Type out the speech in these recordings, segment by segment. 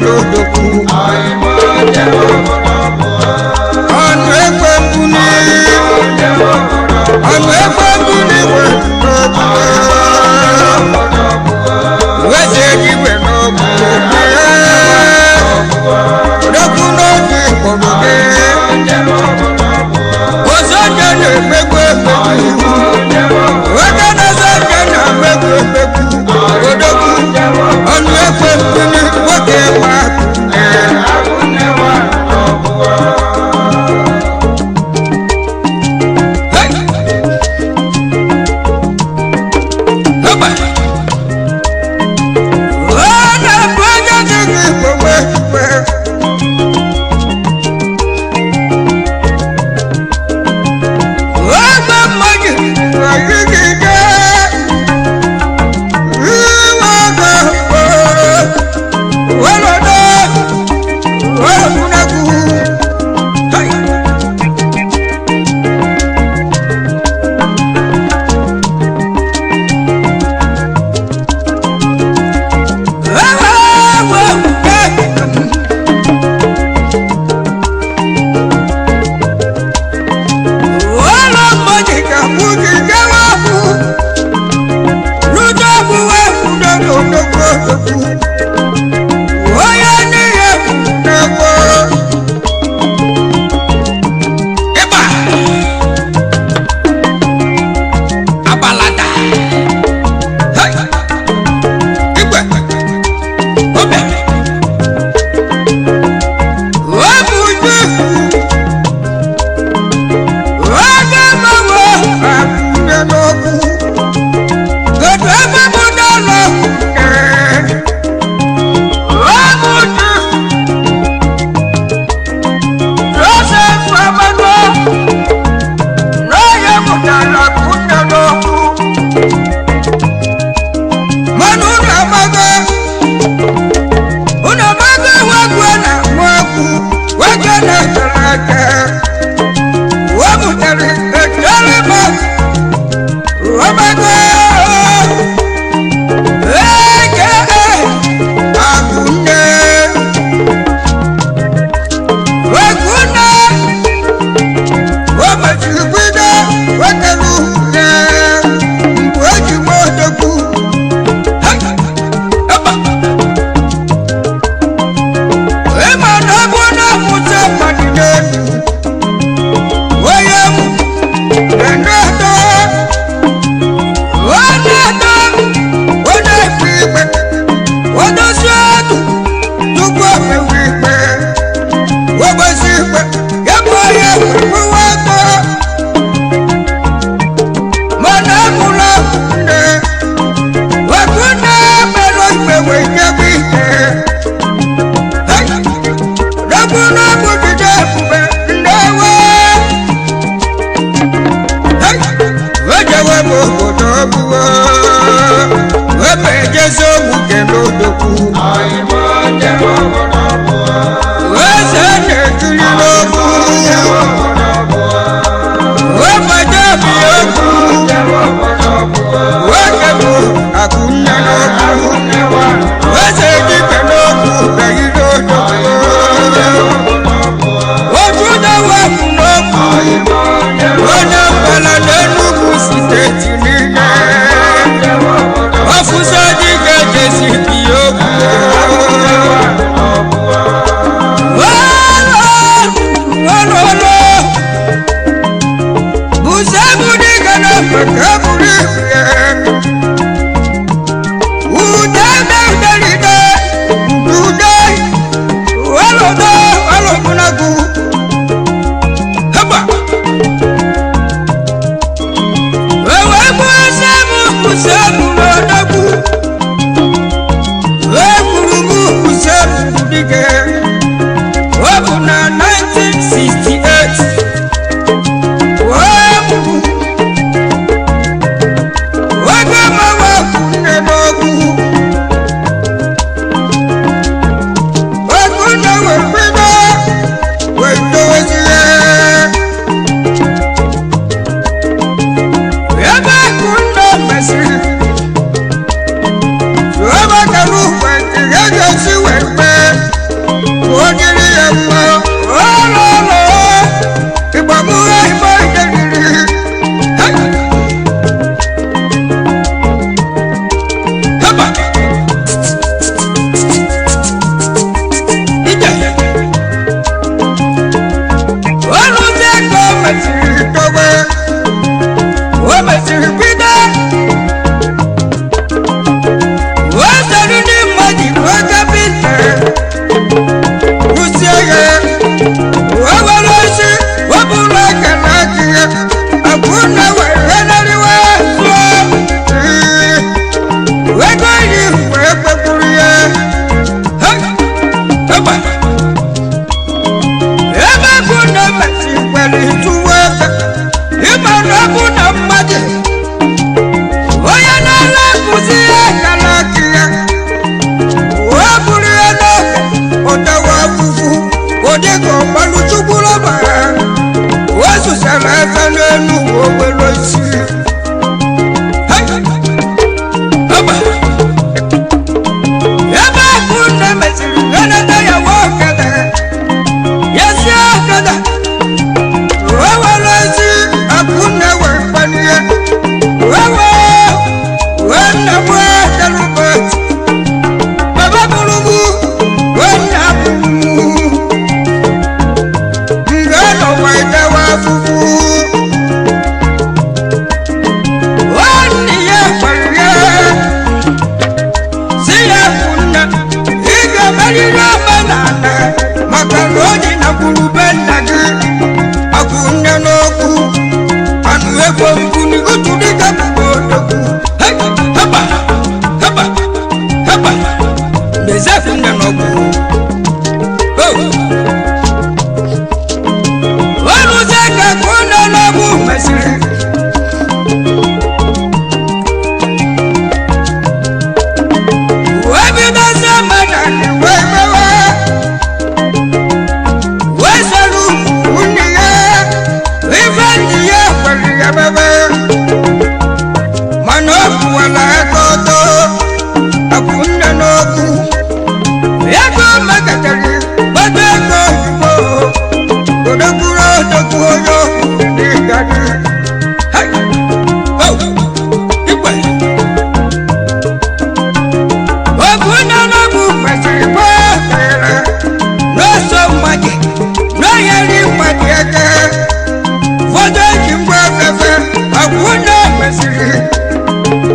n'odogwu. Ọnụ egbe mbuni, ọnụ egbe mbuni nwe n'ogwu. Weze igwe n'ogwu. Odogwu n'oge kpọrọ gị. Ozoje na-emegbu emegbu. Onye na-ezoje na-emegbu emegbu. Odogwu, ọnụ egbe mbuni nwoke nwa.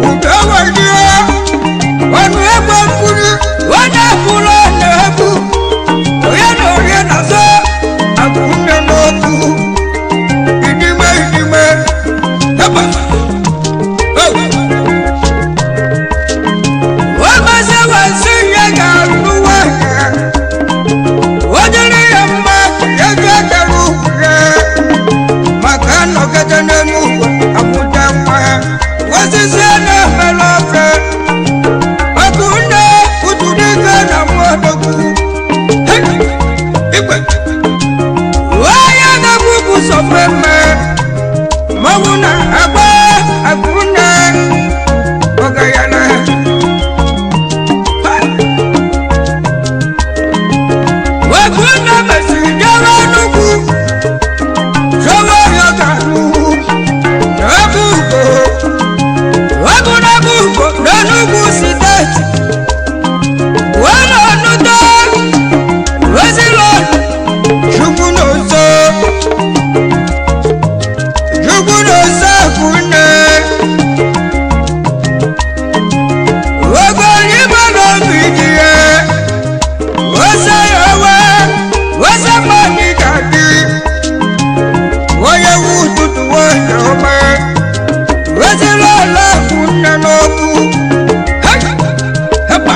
Udowedio, ọnụ egbe mkpụrụ, onye kwuru na-ebu, onye na onye na-azọ, agụnne n'okwu, idime idime, heba, oh. Wemezi wezi ihe ga-alụ nwanyị, o dịrị ya mma, ya ga-ekere ukwu ya, maka anọgide n'elu ụwa akwụta nwa osisi na-emere ofe ọkụnne utudike na mmadụkwu igwe onye na-egbupụ sọ mmemme mmanwụ na-agba akụnne ọgayana ọkụnne mesiri jewe nnukwu jewe ya ga-alụ n'ebe ugo ọbụ n'ebe ugo n'Enugwu steeti wee na-anụta wezilọ chukwu n'ozo chukwu n'ozo akwụnne ogo n'ime n'obi dị ya ose ya wee ose mmadụ ga-adị onye wu ụtụtụ onye ọma wezilọ ala akwụnne n'okwu. Hey! Hepa!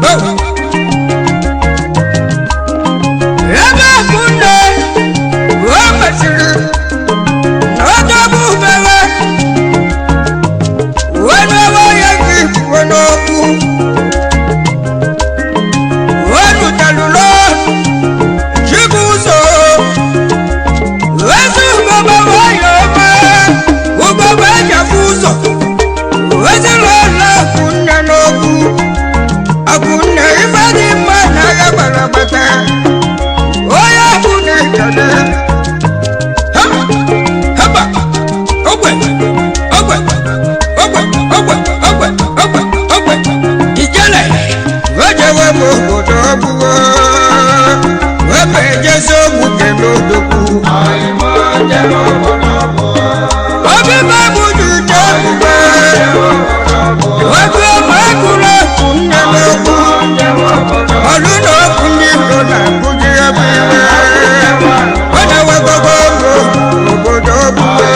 Oh! Ebe akwụnne o mesịrị na ọjọbụ ubere wenewe ya gị kwuo n'okwu wenutalụlo chibuzo ezi ugbogbo nwayọ ọma ugbogbo ejefu ụzọ ezinụlọ akwụnne n'okwu akwụnne ife dị mma na agha gbara agbata onye akwụnne kene ha haba ogwe ogwe ogwe ogwe ogwe ogwe ogwe ijele wejewe m obodo ọbụgo wepụ ejezi ogwu kene odogwu obi bụ dị ije ebube obi ọma ekwuru ekwu nne n'okwu ọlụ na okwu ndị iro na-akụzi ebe iwe ọ na-ewegogo ogo obodo ogbugbe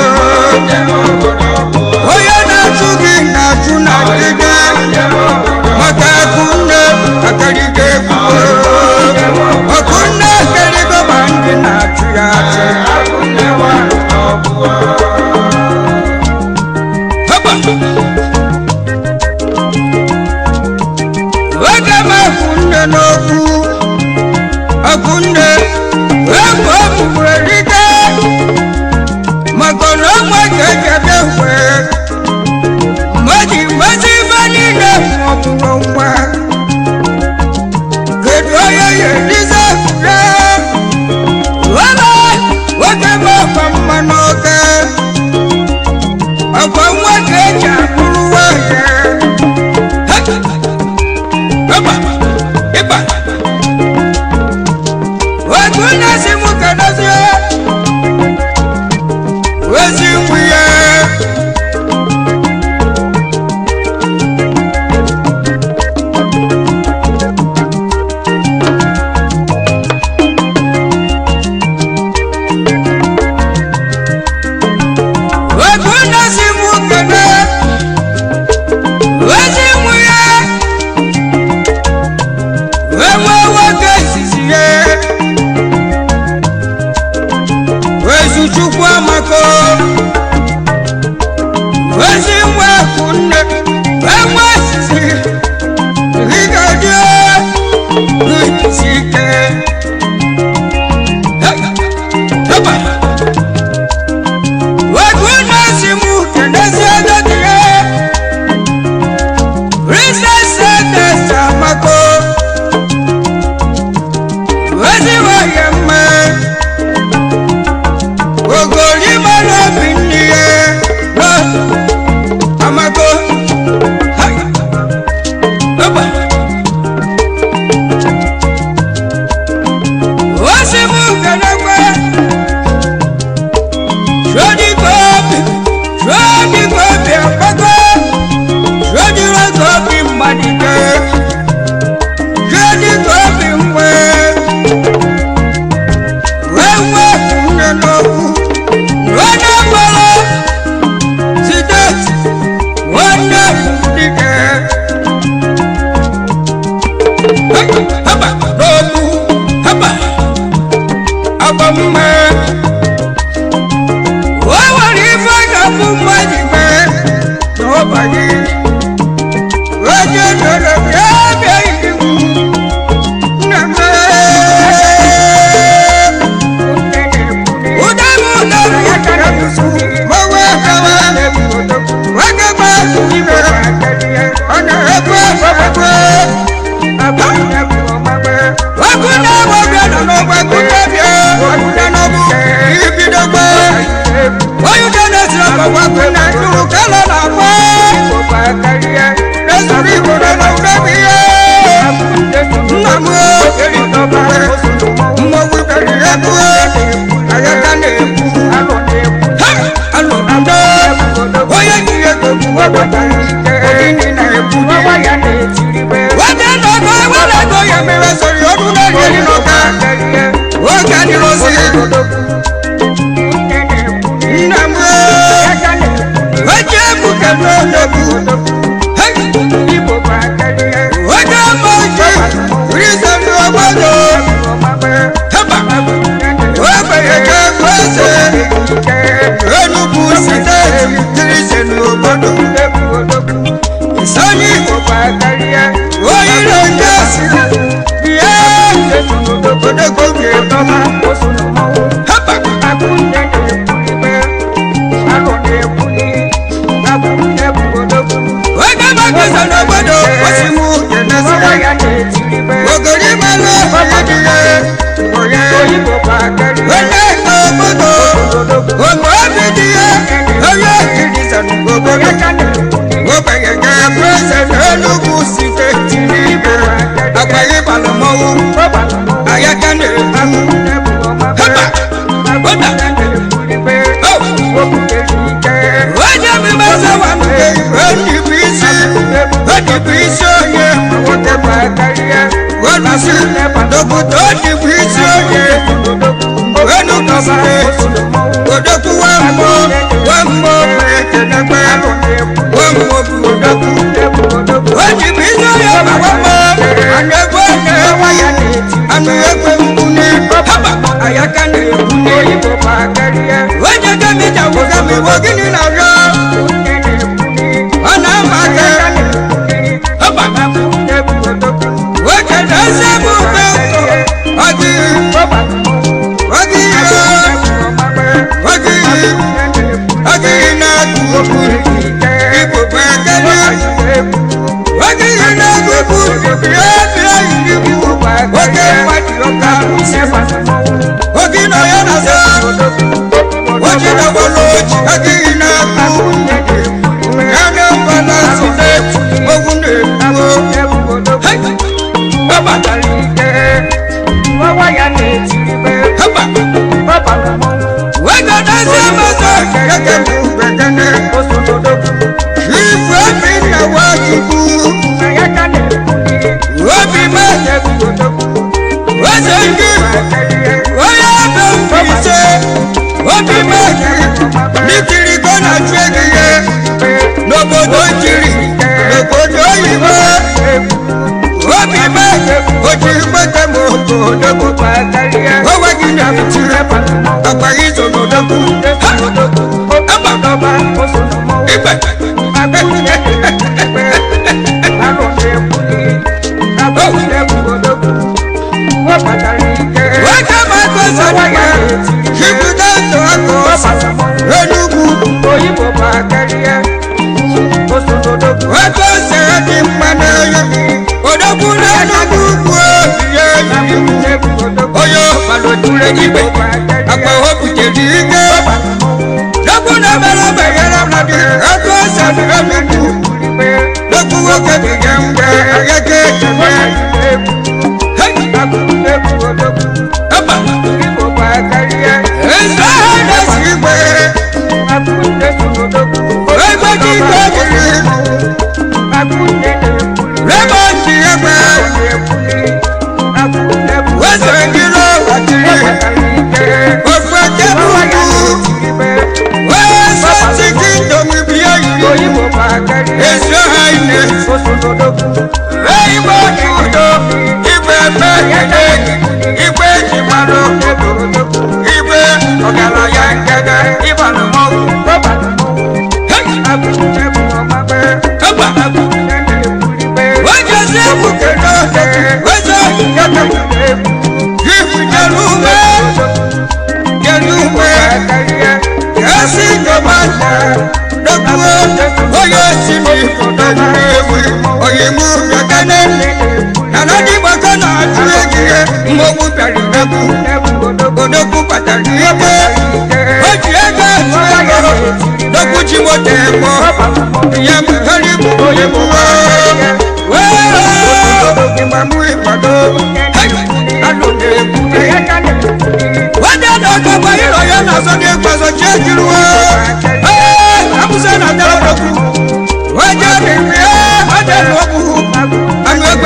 onye na-achụ gị na-achụ na ndịda maka akụ nne akarịgo ekwuo ọkụ nne akarigo ma ndị na-achụ ya achụ. Haba! Oge m akwụnne n'okwu akwụnne egwu okwukwere ike maka na ọnwa ka eji abịa mgbe mmadụ mmazi ife niile maọbụrụ nwa kedu onye ya erize ya wala nwoke m ọkwa mma n'oke ọkwa nwa ka eji akpụrụ nwanyị. Ịba, ịba. Otu onye si mụ kedozie ezi nwa ya otu onye si mụ kene. Wọ́n lọ́kọ́ wọ́n lọ́kọ́ yẹmi rẹ̀ sọ̀rọ̀ ọdún náà yẹn nínú ọ̀ka. Wọ́n kà ní lọ sí. Nna m wọ́n jẹ́ mú kẹ́lu ọ̀dọ́bù. Wọ́n jẹ́ mọ̀ jẹ́ rísẹ̀lú ọgbọ́dọ̀. Hẹ́pà wọ́n bẹ̀rẹ̀ kẹ́ pẹ́sẹ̀. Enugu siteti rísẹ̀lú ọgbọ́dọ̀. Sani oyin ló ń jẹ́ sí. Bíyẹ́ òdòkòkè hẹ́pà. Wọ́n máa gbèsè lọ́gbọ́dọ̀ wọ́n sì mú ìyẹn sílẹ̀. Ògòrí máa lọ ọ̀yẹ́dìyẹ. Wọ́n lé ọgbọ́dọ̀ ògbó bìdìyẹ. Oyè kìrì sànù gbogbo. Wọ́n bẹ̀rẹ̀ kẹ́ pẹ́sẹ̀ lẹ́nugu sí fèjì níbẹ̀. Àgbáyé balọ̀mọ́wó àyáká ní èkú. Hẹ́pà bọ́dà. Wọ́n jẹ́ mi bá sáwà nù. Ó ní bí sí òye. Wọ́n lọ sí dòkòtò ó ní bí sí òye. Enugu state odogwu wọ́n mọ̀ ẹ̀kẹ́dẹ́gbẹ́ wọ́n mọ̀ odogwu. Ó ní bí sí òye mà wọ́n mọ̀ ànẹ́gbẹ́ ẹ̀wá ànẹ́gbẹ́ nkúni hábà àyàká ní èkúni. Wọ́n jẹ́ kẹ́mi jàwó kẹ́mi wọ́n kí ni nàró. Ọ̀nà àmàkẹ́ hábà wọ́n kẹ́lẹ́ sẹ́mu bẹ́ẹ̀ ọdí ọdí ọdí ọdí náà kúkú ibùgbé kẹ́lẹ́ ọdí náà kúkú bíẹ́ ìdìbò oké oké náà yọ náà sọ ojú náà wọlé ojú ọdí náà kú yánà bàlá sílẹ̀ ogun náà kú. Bàbá bàbá wẹ́gà náà ṣe mọ́tò kẹ́kẹ́ mú gbẹ̀gẹ́dẹ́. Ìfẹ́ mi nà wá jùkú. Obi mẹ́ wẹ́sẹ̀ kí wọ́yá bẹ́ fi ṣe. Obi mẹ́ nítorí kọ́nà tó ẹ̀kẹ́yẹ. N'obodo jiri n'obodo oyibo. Obi mẹ́ ojú mọ́tò mọ́ òdòdó. Owó gí ni àbùtúrẹ́ ọ̀pọ̀ yìí sọ̀rọ̀ òdòdó. Ẹ̀bà ìgbẹ́. Wọ́n ká máa tó sọ̀rọ̀ ṣíbùdó tó ọkọ̀ Enugu. Wọ́n tó sọ̀rọ̀ ní mmanà yọ. Odogwu n'Enugu kú òbíye yìí. Onye ọ̀pàlọ̀túnrẹ́ ìgbẹ́. Àpò òbùjẹ̀dì ike. Dọ́kú náà bẹ̀rẹ̀ bẹ̀rẹ̀ lọ́dún. Ẹ̀tọ́ sọ̀rọ̀ Enugu. Dọ́kú wọ́kẹ́ bẹ̀rẹ̀ ń bẹ̀ ẹ̀yẹ́kẹ́ tẹ̀lé. Ẹ̀bà. Ẹ̀sọ́ ẹ̀dá sí gbé. Ẹgbẹ́ kí gbẹ́gìrì. Rẹ́mọ̀tì ẹgbẹ́. Wẹ́sẹ̀ kìlọ̀ wàkìrì. Òfin kẹ́bùkù. Wẹ́sẹ̀ tí kí ndomi bí ẹyí. Èso àìní. Ìgbẹ́ kúndó. Ìgbẹ́ mẹ́kẹ́lẹ́. Ìgbẹ́ jìmọ̀lò. Ìgbẹ́ ọ̀gàlàyà nkẹ́kẹ́. Ìbànúmọ́. Ẹ̀bà. Wọ́n jẹ́ sí ẹ̀bùkẹ́ náà. Wẹ́sẹ̀ kẹ́kẹ́. Ìfìjẹ̀lúwẹ́. Jẹ̀lúwẹ́. Yẹ́sì jọba dọ́kúwẹ́. Oyè sinmi ẹ̀wì. Oyè mú kẹ́kẹ́. Nana dìbò kọ́nà àtúnyẹ̀ kìí. Mọ̀wú bẹ̀rù dọ́kú. Odókú pàtàkì ẹgbẹ́. Ojú ẹgbẹ́ àtúnyẹ̀ dọ́kú tí mo tẹ̀ mọ́. Ìyá mi kárí mú oyè mú wá. Wẹ́ẹ́ ìmàmú ìpàdó. Wọ́n dẹ́ dọ́kọ̀ bọ̀ ìrọ̀yẹ́ náà sọ́dọ̀ ìpàṣọ tí ó kiri wá. Ẹ́ àbúṣe náà dẹ́rọ̀ dọ́kú.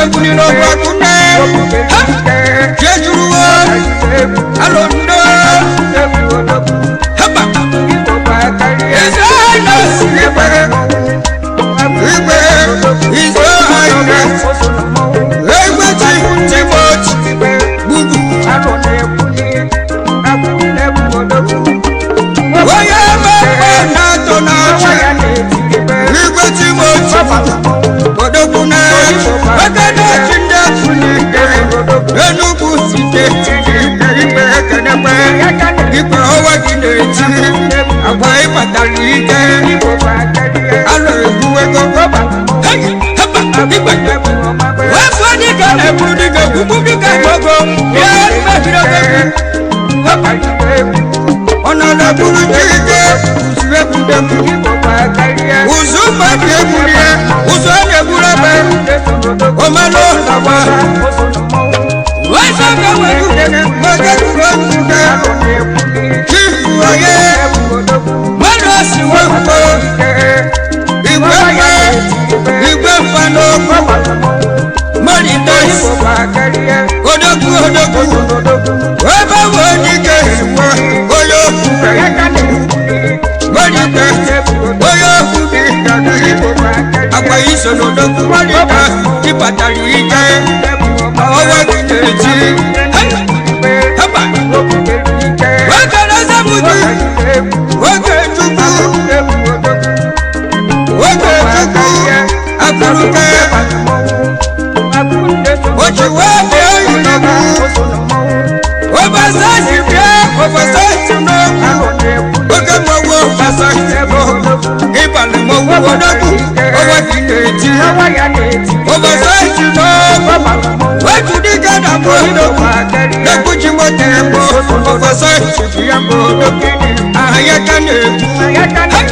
Odogwu n'ọgwụ akụnne. Ha! Jejuruwo. Alondo. Haba. Eze na igwe. Igwe. Izo ahịa. Egwe ti Timothy. Bugu. Onye mmemme na-atọ na-achị. Igwe Timothy. Odogwu na-achị. Eke na-achị ndị achị n'ike. Enugu steeti ikpe ekenekwe. Ikpe ọwa gị na-eti. Agwa ịkpatara ike. Alọ egwu ego. Hey! Haba! Igwe! Wepụ dịka na-ebu dịka egbugbu dịka gbogbo. Bịa mebiri ogegwu. Ọ nọ na-eburu chike. Uzu ebudegwu. Uzu mmadụ egburie. Uzu a na-egburu ebe. Omenụ nakwa. Wesa ka wedu. Maka tụrụ okwute. Chifu onye. Mmadụ si wepụ. Igwe mfe. Igwe mfe n'okwu. Marites. Odogwu odogwu. Ebe wo dike siwa. Onye okwu. Marites. Onye okwu dị ka gị. Akwa iso n'odogwu Marites. Ịbatara ike. Ọwa gị na-eti. Hey! Haba! Oge na-ezepụta. Oge Chukwu. Oge Chukwu. Akụrụke. Ochiwe bịa yinogwu. Obasanji bịa Obasanji n'okwu. Oge mmọnwụ Obasanji n'okwu. Ịbalị mmọnwụ odogwu. Ọwa gị na-eti. Obasanji n'okwu. Wetu dike na mbụ odogwu. N'ekwu ji nwoke mbụ. Obasanji bịa mbụ odogwu. Aha ya ka na-ekwu. Hey!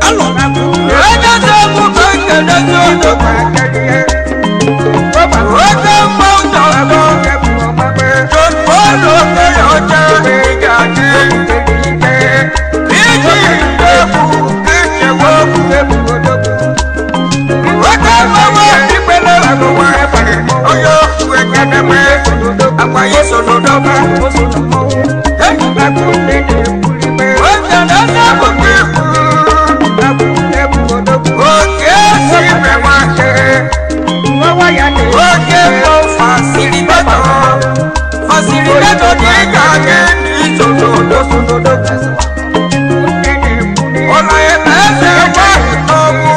Alọ. Ebe mụ ka nkenezi odogwu. Oge mmọnwụ dọrọ. John Paul Okere ọcha ga-adị. Iji egwu ichewe okwu. Oge mmanwụ ikpele agụwa onye okwu ekedebe. Akwa iso n'odogwu. Oge na-eze bụkwa ibu. Oke si ibe nwake. Oke mbụ fasilitetọ. Fasilitetọ dị ka gị n'iso n'odogwu. Ụlọ ebe eze nwa n'ogwu.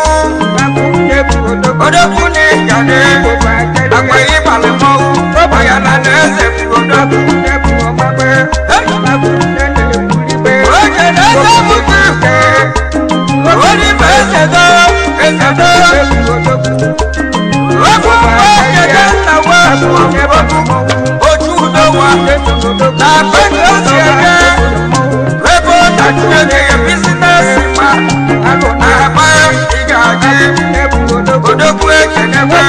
Odogwu ní ìjàdé. Àgbà ìbàlẹ̀ mọ́wú. Ọ̀yàlà lẹ́sẹ̀ fi odogwu. Oge lẹ́sẹ̀ mú kí ìfẹ́. Orí fẹsẹ̀ tó fẹsẹ̀ tó. Ogun ọ̀gẹ̀dẹ̀ làwọn ojú ló wà. Làpẹ̀tẹ̀ ó sì ẹ̀jẹ̀. Rẹ́bọ̀ tàbí bísínẹ́sì ma. Àpá ìgàgé. Odogwu ekenekwe.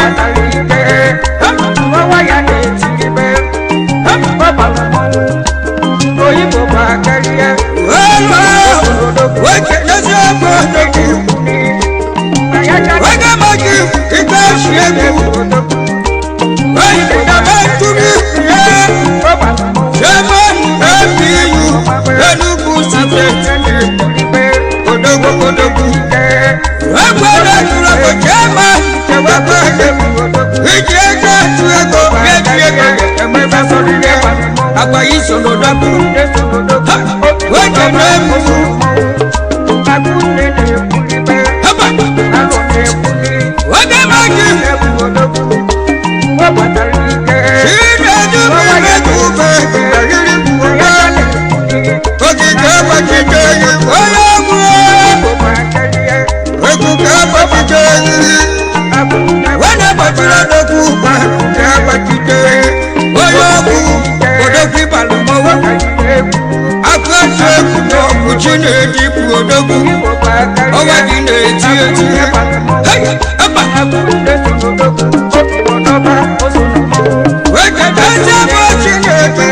Oge magi ike si egwu. Enugu State, Odogwu Odogwu. Egbere jụrụ bụ Chema Chewekwe. Iji ego etu ego eji ego emebe sọrọ agba iso n'odogwu. Ha! Oge na-emu. Haba! Oge magi. Chinedu bụ ube yiri bụ ogige agbachite yi onye ọgwụ egwu ka agbachite yiri onye gbachiri odogwu ụkwa ka agbachite onye ọgwụ odogwu ịbalị mmọnwụ akụ etu egwu na ọgwụ Chinedu bụ odogwu ọnwa gị na-eti eti. Hey! Haba! Wekete bụ Chinedu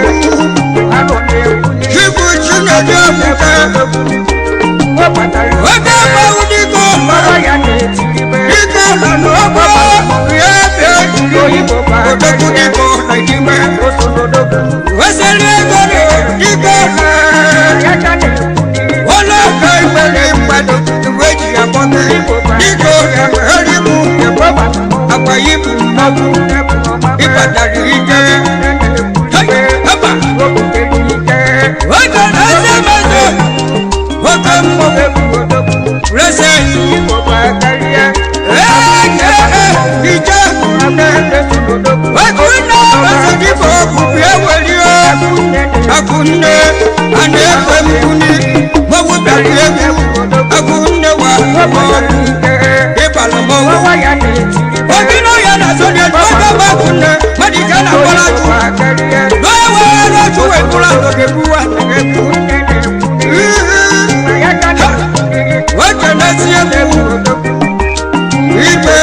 Chukwu Chinedu ebuka. Oge mmanwụ dịka ụma dịka ụlọ n'ọgbọ ya bịa jiri Odogwu ịbatara ike. Haba oge na eze mmadụ oke mmọnwụ rese eke ije Akunne ọsọdịbọ ọkùnrin eweli o. Akunne a na-ekwe mkpuni mọwụ bịara egwu. Akunne wa ọkụ ịbala mọwụ. Obi na ya na sọdị elu oge bụ akunne mmadụ ike na agbara jụ. N'owe n'otu wee bụrụ azọ ga-ebu wa ga-ebu. Oge na-esi egwu igwe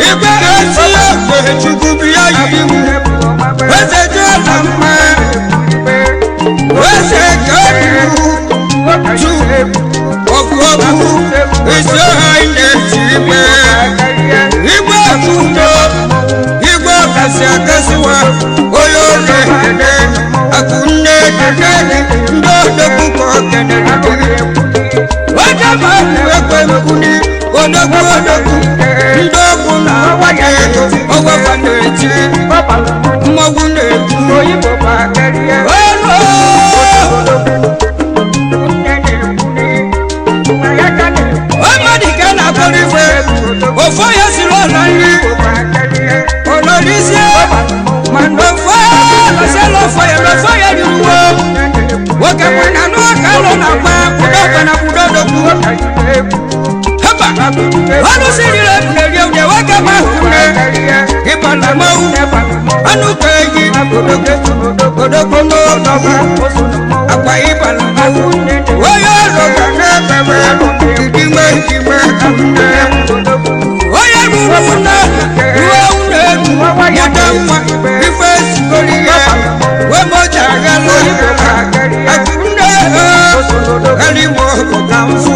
igwe esi egwu Chukwu bịa yiri m. Eze dị ala mma. Eze kẹ́rù tu ọ̀gbọ̀gbù isi ọha na-eti igwe. Igwe ọtụtụ igwe ọkasị akasịwa onye oge kene akụnne kene ndị odogwu ka ọ kenere gị. Onye ma bụ ekwe nkwuni odogwu odogwu ndị ọgwụ na-agbanye ego ọgwafa na-eti mmọnwụ na-ekwu. Olu! Ọmọdé kan náà kọ́ni fẹ́, òfò yẹn sì lọ́la nrí. Olórí sí mànà fọ́ lọ́sẹ̀ lọ́fọ̀ yẹn lọ́fọ̀ yẹn dùrú wọ́. Wọ́kẹ́ pẹ̀ nánú ọ̀kẹ́ lọ́nà pa kúdọ̀ pẹ̀ nà kúdọ̀ dọ̀kú. Haba! Ọdún sí ni lè lè rí wọ́kẹ́ máa kú nẹ. Ìbàlẹ̀ máa wù. Ọdún kẹ́yì kòdòkòdòkò n'ọ̀dọ̀kú. Àgbà ìbàlẹ̀ máa wù. Wọ́yọ̀ ọ̀rọ̀ kẹ̀kẹ́ bẹ̀rẹ̀ ìdímẹ̀ ìdímẹ̀ kúnlẹ̀. Onye ruru na ruo ụlọ elu mụta nwa ife sigoro ya wee mọja aghala akụnne alimo ka mfụ.